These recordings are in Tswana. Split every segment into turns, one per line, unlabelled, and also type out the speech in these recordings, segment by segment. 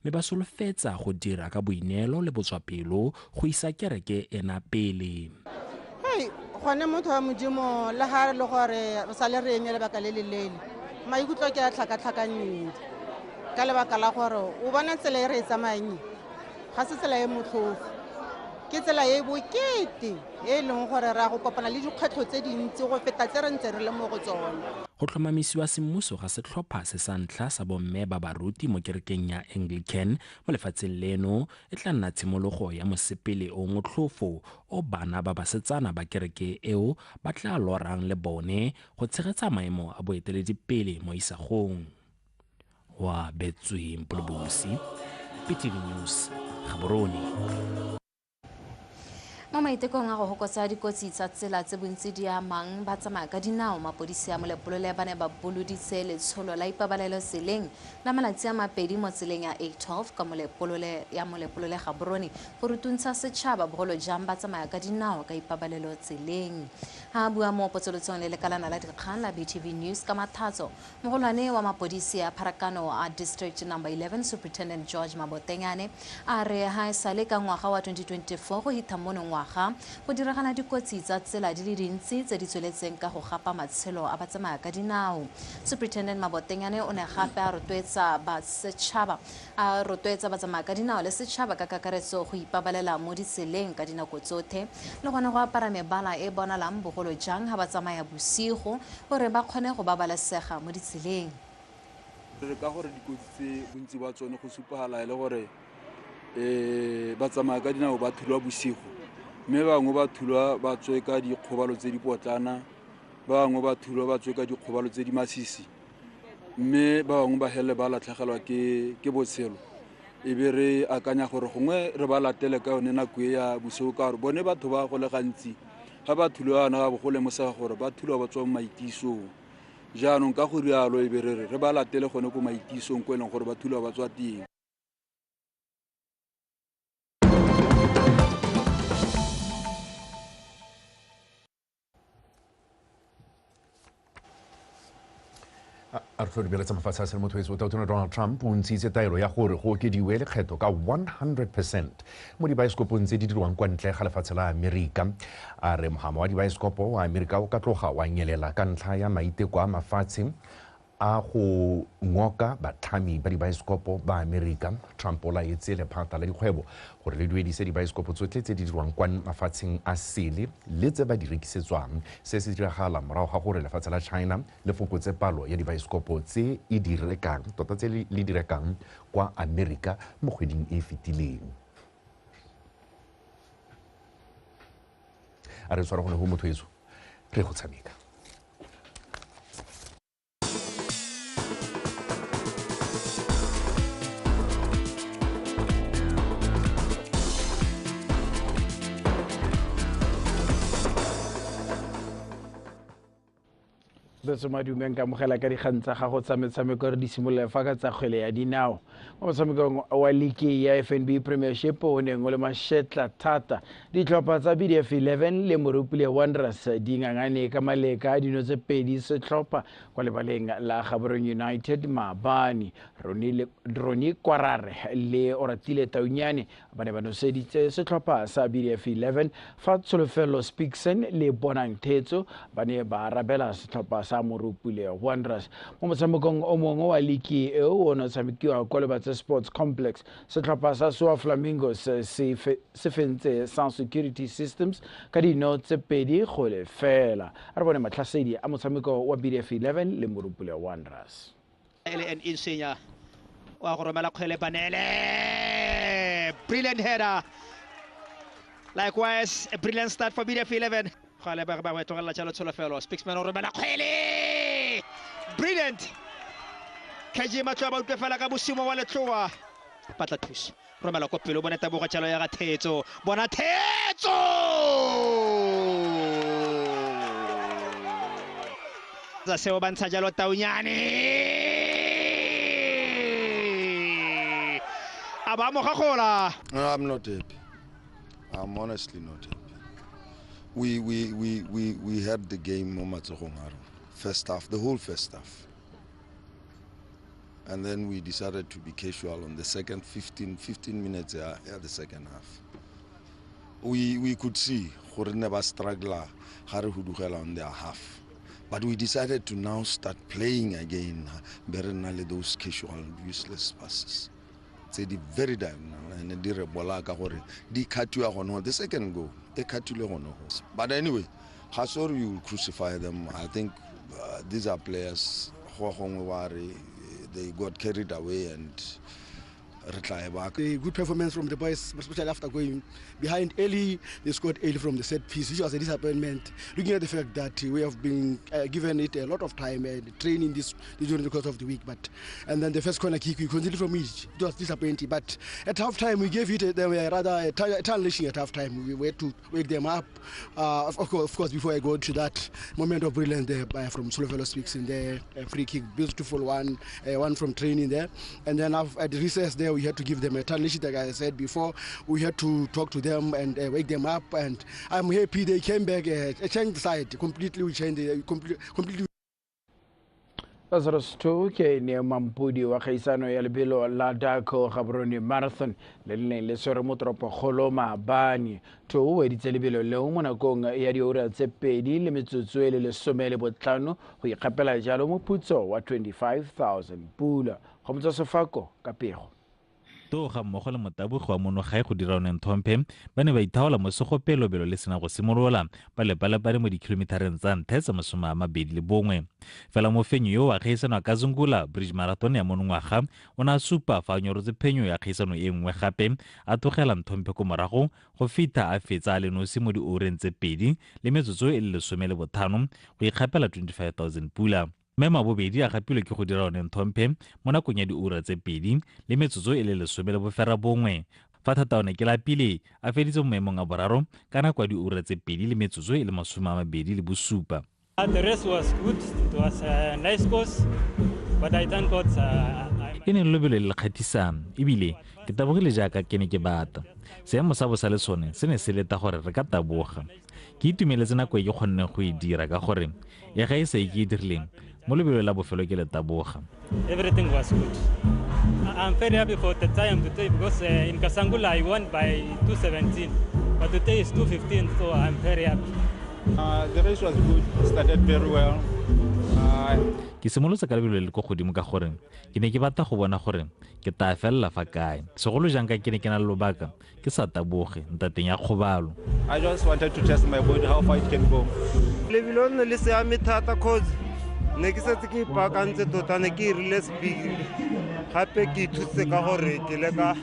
mme ba solofetsa go dira ka boineelo le botswapelo go isa kereke ena pele.
Hei, gone motho wa Modimo le ga re le gore re sale re eme lebaka le le leele, maikutlo ke a tlhakatlhakanyedi ka lebaka la gore o bona tsela e re e tsamayang ga se tsela e motlhofo, ke tsela e bokete e leng gore re a go kopana le dikgwetlho tse dintsi go feta tse re ntse re le mo go tsone.
Go tlhomamisiwa semmuso ga setlhopha se sa ntlha sa bomme ba baruti mo kerekeng ya Anglican mo lefatsheng leno e tla nna tshimologo ya mosepele o motlhofo o bana ba basetsana ba kereke eo ba tla lorang le bone go tshegetsa maemo a boeteledipele mo isagong. Wa Betswe Mpolobosi, BTV News, Gaborone.
Mo maitekong a go hokotsa dikotsi tsa tsela tse bontsi di amang ba tsamaya ka dinao, mapodisi a Molepolole ba ne ba boloditse letsholo la ipabalelo tseleng la malatsi a mapedi mo tseleng ya A12 ka Molepolole ya Molepolole Gaborone go rutuntsha setšhaba bogolo jang ba tsamaya ka dinao ka ipabalelo tseleng. Ha a bua mo potsolotsong le lekalana la dikgang la BTV News ka Mathatso, mogolwane wa mapodisi a pharakano a District Number 11 Superintendent George Mabotenyane a re ha e sale ka ngwaga wa 2024 go hitha mono ngwaga go diragala dikotsi tsa tsela di le dintsi tse di tsweletseng ka go gapa matshelo a batsamaya ka dinao. Superintendent Mabotenyane o ne gape a rotloetsa ba setšhaba a rotloetsa batsamaya ka dinao le setšhaba ka kakaretso go ipabalela mo ditseleng ka dinako tsotlhe le gone go apara mebala e bonalang bogolo jang ha ba tsamaya bosigo gore ba kgone go babalesega mo ditseleng.
Re ka gore dikotsi tse bontsi ba tsone go supagala e le gore ba tsamaya ka dinao ba thulwa bosigo, mme bangwe ba thulwa ba tswe ka dikgobalo tse di potlana, ba bangwe ba thulwa ba tswe ka dikgobalo tse di masisi, mme ba bangwe ba hele ba latlhegelwa ke botshelo. E be re akanya gore gongwe re ba latele ka yone nako e ya bosigo, ka gore bone batho ba go le gantsi ga ba thulwa yana ga bo go lemosega gore ba thulwa ba tswa mo maitisong. Jaanong ka go rialo e be re re re ba latele gone ko maitisong ko e leng gore ba thulwa ba tswa teng.
A re tlo dibeletsa mafatshe a sele motho etso. Tautona Donald Trump o ntshitse taelo ya gore go okediwe lekgetho ka 100% mo dibaesekopong tse di dirwang kwa ntle ga lefatshe la Amerika. A re mohama wa dibaesekopo wa Amerika o ka tloga wa nyelela ka ntlha ya maiteko a mafatshe a go ngoka batlhami ba dibaesekopo ba Amerika. Trump o laetse lephata la dikgwebo gore le duedise dibaesekopo tsotlhe tse di dirwang kwa mafatsheng a sele le tse ba di rekisetswang. Se se diragala morago ga gore lefatshe la China le fokotse palo ya dibaesekopo tse e di rekang, tota tse le di rekang kwa Amerika mo kgweding e e fetileng. A re tshwara gone go motho etso, re go tshameka.
Madume nka amogela ka dikgang tsa gago tsa metshameko re di simolola fa ka tsa kgwele ya dinao. Mo motshamekong wa liki ya FNB Premiership o neng o le mashetla thata, ditlhopha tsa BDF 11 le Morupule Wanderers di ngangane ka maleka a dino tse pedi setlhopha kwa lebaleng la Gaborone United maabane. Roni Kwarare le Oratile Taunyane ba ne ba noseditse setlhopha sa BDF 11 fa Tsholofelo Speakson le Bonang Thetso ba ne ba arabela setlhopha sa Morupule Wanderers. Mo motshamekong o mongwe wa liki eo o ne o tshamekiwa kwa Lobatse Sports Complex, setlhopha sa Soa Flamingos se fentse Sound Security Systems ka dino tse 2-0. A re bone matlhasedi a motshameko wa BDF 11 le Morupule Wanderers.
LN Insenya wa go romela kgwele Banele. Brilliant header. Likewise, a brilliant start for BDF 11. Gale ba bangwe tlogela jalo Tsholofelo. Speaksman o romela kgwele. Brilliant. KG Matloa ba utlwe fela ka bosimo wa letloa. Batla thuso. Romela ko pele, o bone tabogo jalo ya ga Thetso. Bona Thetso! Tsa seo ba ntsha jalo Taunyane. A ba mo gagola.
No, I'm not happy. I'm honestly not happy. We had the game mo matsogong a rona. First half, the whole first half. And then we decided to be casual on the second 15 minutes at the second half. We could see gore ne ba struggler ga re hudugela on their half. But we decided to now start playing again. Be re nna le those casual useless passes. Tse di very diagonal and di re bola ka gore di cut-iwa gone the second goal e cut-ile gone go. But anyway, ga se gore you will crucify them. I think these are players go gongwe ba re they got carried away and
A good performance from the boys, especially after going behind early. They scored early from the set piece, which was a disappointment. Looking at the fact that we have been given it a lot of time and training this during the course of the week. And then the first corner kick, we conceded from it. It was disappointing. But at halftime, we gave it they were rather a lashing at halftime. We were to wake them up. Of course, before I go to that moment of brilliance there from Tsholofelo Speaks in there, a free kick, beautiful one, one from training there. And then at the recess there, we had to give them a challenge, like I said before. We had to talk to them and wake them up, and I'm happy they came back, changed the side completely. We changed completely.
Lazarus Too ke ne mampudi wa kgaisano ya lebelo la Daco Gaborone Marathon le le neng le tshwere mo toropokgolo maabane. Too o weditse lebelo leo mo nakong ya diura tse 2 le metsotso e le 15 go ikgapela jalo moputso wa 25,000 pula. Go motsa Sefako ka pego.
Too ga mmogo le motabogi wa monogae go dira one Nthompe ba ne ba ithaola mo segope lobelo le sena go simolola ba lepalepane mo dikilomethareng tsa nthe tsa 21. Fela mofenyi yo wa kgaisano ya Kazungula Bridge Marathon ya monongwaga o ne a supa fa a nyorotse phenyo ya kgaisano e nngwe gape a tlogela Nthompe ko morago go fitlha a fetsa a le nosi mo dioureng tse 2 le metsotso e le 15 go ikgapela 25,000 pula. Maemo a bobedi a gapilwe ke go dira one Nthompe mo nakong ya diura tse 2 le metsotso e le 19. Fa thata one ke lapile a feditse mo maemong a boraro ka nako ya diura tse 2 le metsotso e le 27.
The race was good. It was a nice course, but I thank God.
E ne lobelo le le kgathisang ebile ke tabogile jaaka ke ne ke bata. Seemo sa bosa le sone se ne se leta gore re ka taboga. Ke itumeletse nako e ke kgonneng go e dira ka gore e ga e sa e ke e dirileng mo lebelo la bofelo ke le taboga.
Everything was good. I'm very happy for the time today because in Kasangula I won by 2:17, but today is 2:15, so I'm very happy.
The race was good, started very well.
Ke simolotse ka lebelo le le ko godimo ka gore ke ne ke batla go bona gore ke tla felela fa kae. Segolo jang ka ke ne ke na le lobaka ke sa taboge ntateng ya kgobalo.
I just wanted to test my body how far it can go.
Lebelo ne le siame thata cause ne ke setse ke ipaakantse tota, ne ke irile speed. Gape ke ithutse ka gore ke leka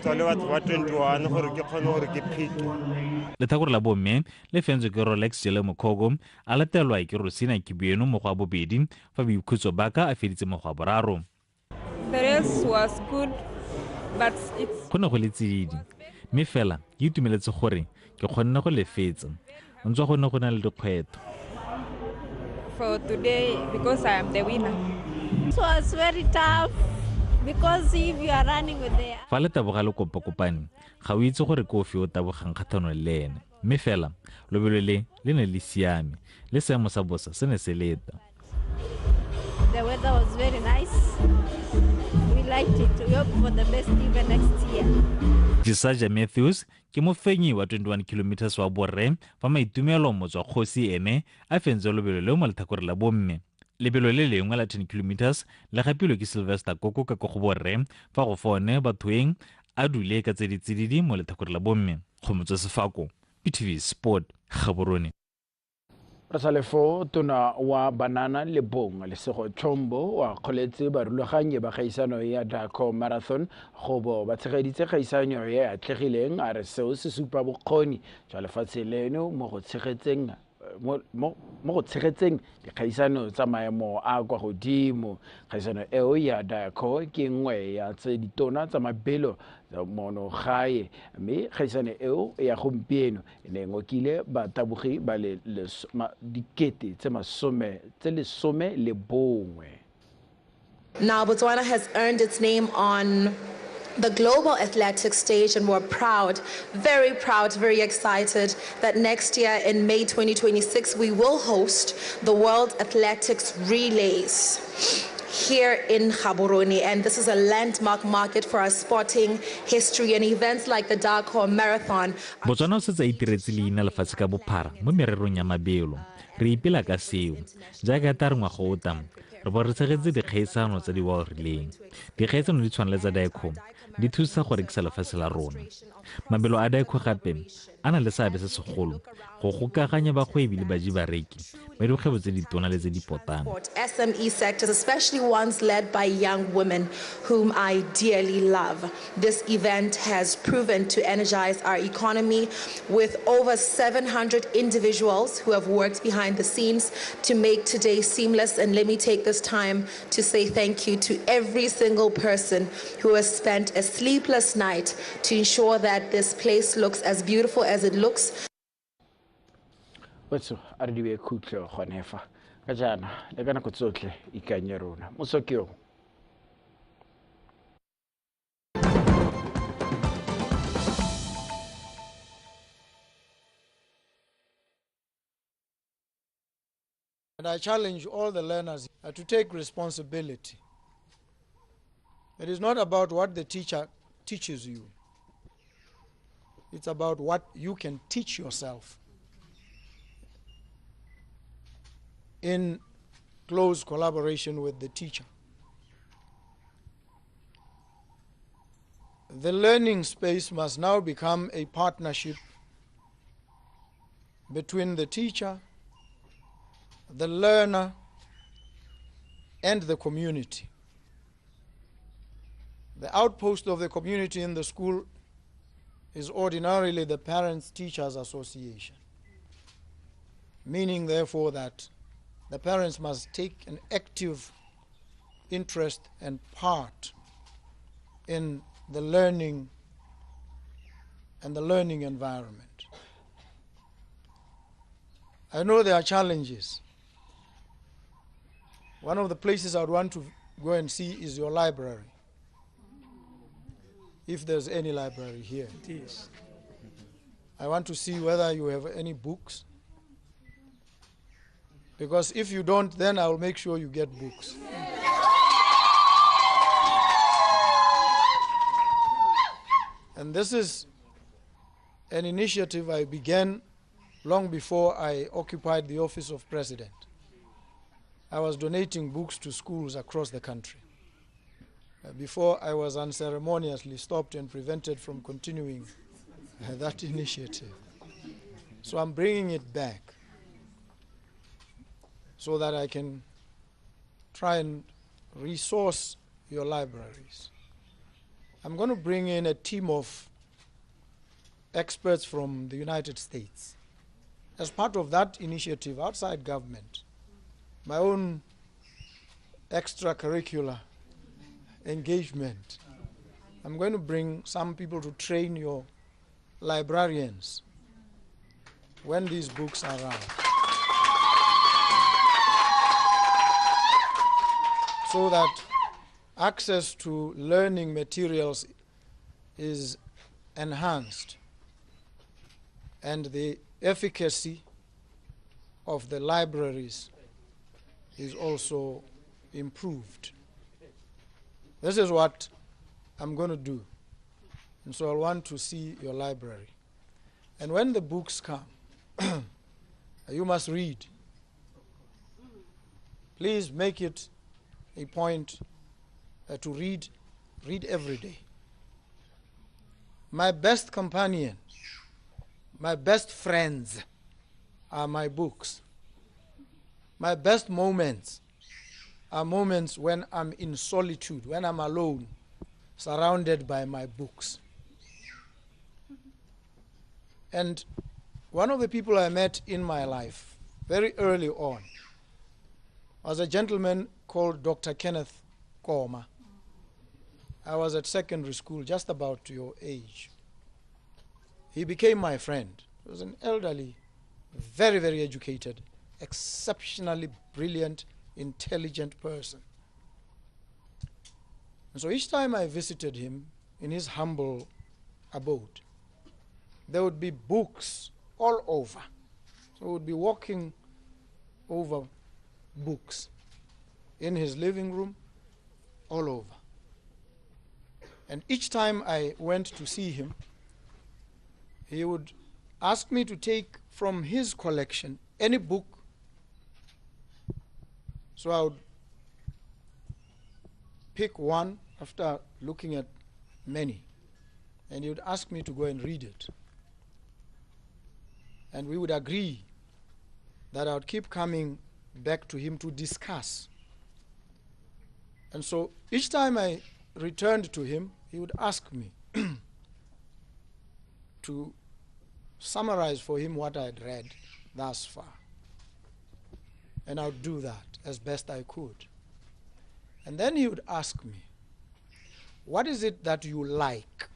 tswa le batho ba 21 gore ke kgone gore ke phike.
Lethakore la bomme le fentswe ke Rolex Jele Mokgogo a latelwa ke Rosina Kibueno mo go a bobedi fa Boikhutso Baka a feditse mo go a boraro.
The race was good, but it's
go ne go le tsididi mme fela ke itumeletse gore ke kgonne go le fetsa ntswa go ne go na le dikgwetlho.
For today, because I am the winner.
It was very tough because if you are running with the
fa le taboga le kopakopane ga o itse gore ke ofe o tabogang kgatlhanong le ene mme fela lobelo le le ne le siame le seemo sa bosa se ne se leta.
The weather was very nice. We liked it. We hope for the best even next year.
Jesaja Matthews ke mofenyi wa 21 kilometers wa borre fa Maitumelo Motswa Kgosi ene a fentse lobelo leo mo lethakore la bomme. Lebelo le lengwe la 10 kilometers le gapilwe ke Sylvester Koko ka ko go borre fa go fone Bathoeng a dule ka tse di tsididi mo lethakore la bomme. Kgomotso Sefako, PTV Sport, Gaborone.
Re sa le foo, tona wa banana le bong Lesego Chombo wa kgoletse barulaganyi ba kgaisano ya Daco Marathon go bo ba tshegeditse kgaisano e atlegileng. A re seo se supa bokgoni jwa lefatshe leno mo go tshegetseng mo go tshegetseng dikgaisano tsa maemo a kwa godimo. Kgaisano eo ya Daco ke nngwe ya tse ditona tsa mabelo mono gae, mme kgaisano eo ya gompieno e ne ngokile batabogi ba le dikete tse 11.
Now Botswana has earned its name on the global athletics stage, and we're proud, very excited that next year in May 2026 we will host the World Athletics Relays here in Gaborone. And this is a landmark market for our sporting history, and events like the Diacore Marathon.
Botswana o setse a itiretse leina lefatshe ka bophara mo mererong ya mabelo. Re ipela ka seo. Jaaka ta re ngwaga o tlang, re bo re tshegetse dikgaisano tsa di-World Relay. Dikgaisano di tshwana le tsa Diacore di thusa go rekisa lefatshe la rona. Mabelo a Diacore gape a na le seabe se segolo go gokaganya bagwebi le baji bareki ba dikgwebo tse ditona le tse di potana.
SME sectors, especially ones led by young women whom I dearly love. This event has proven to energize our economy with over 700 individuals who have worked behind the scenes to make today seamless. And let me take this time to say thank you to every single person who has spent a sleepless night to ensure that this place looks as beautiful as it looks.
Wetso a re di be khutlo gone fa ka jaana le ka nako tsotlhe ikanye rona moso ke yo.
And I challenge all the learners to take responsibility. It is not about what the teacher teaches you. It's about what you can teach yourself in close collaboration with the teacher. The learning space must now become a partnership between the teacher, the learner, and the community. The outpost of the community in the school is ordinarily the Parents Teachers Association, meaning therefore that the parents must take an active interest and part in the learning and the learning environment. I know there are challenges. One of the places I'd want to go and see is your library, if there's any library here.
It is.
I want to see whether you have any books. Because if you don't, then I will make sure you get books. And this is an initiative I began long before I occupied the office of president. I was donating books to schools across the country before I was unceremoniously stopped and prevented from continuing that initiative. So I'm bringing it back so that I can try and resource your libraries. I'm going to bring in a team of experts from the United States. As part of that initiative, outside government, my own extracurricular engagement, I'm going to bring some people to train your librarians when these books are out, so that access to learning materials is enhanced and the efficacy of the libraries is also improved. This is what I'm going to do. And so I want to see your library. And when the books come, you must read. Please make it a point to read every day. My best companion, my best friends are my books. My best moments are moments when I'm in solitude, when I'm alone, surrounded by my books. And one of the people I met in my life very early on was a gentleman called Dr. Kenneth Koma. I was at secondary school, just about your age. He became my friend. He was an elderly, very, very educated, exceptionally brilliant, intelligent person. And so each time I visited him in his humble abode, there would be books all over. So we would be walking over books in his living room, all over. And each time I went to see him, he would ask me to take from his collection any book. So I would pick one after looking at many, and he would ask me to go and read it. And we would agree that I would keep coming back to him to discuss. And so each time I returned to him, he would ask me to summarize for him what I had read thus far. And I would do that as best I could. And then he would ask me, what is it that you like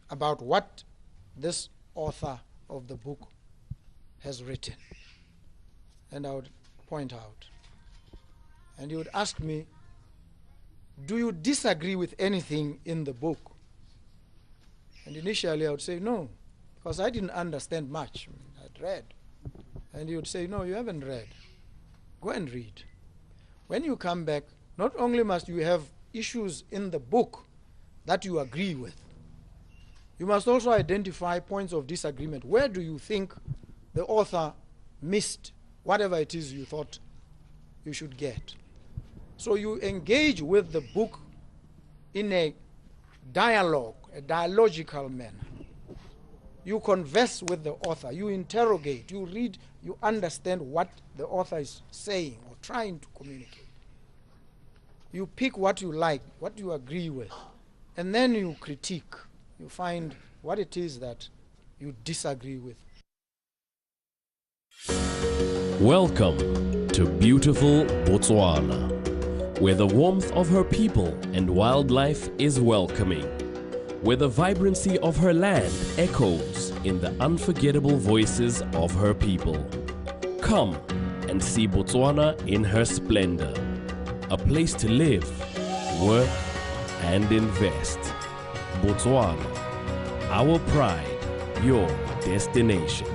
about what this author of the book has written? And I would point out. And he would ask me, do you disagree with anything in the book? And initially I would say no, because I didn't understand much. I'd read. And he would say, no, you haven't read. Go and read. When you come back, not only must you have issues in the book that you agree with, you must also identify points of disagreement. Where do you think the author missed whatever it is you thought you should get? So you engage with the book in a dialogue, a dialogical manner. You converse with the author, you interrogate, you read, you understand what the author is saying or trying to communicate. You pick what you like, what you agree with, and then you critique. You find what it is that you disagree with.
Welcome to beautiful Botswana, where the warmth of her people and wildlife is welcoming, where the vibrancy of her land echoes in the unforgettable voices of her people. Come and see Botswana in her splendor, a place to live, work, and invest. Botswana, our pride, your destination.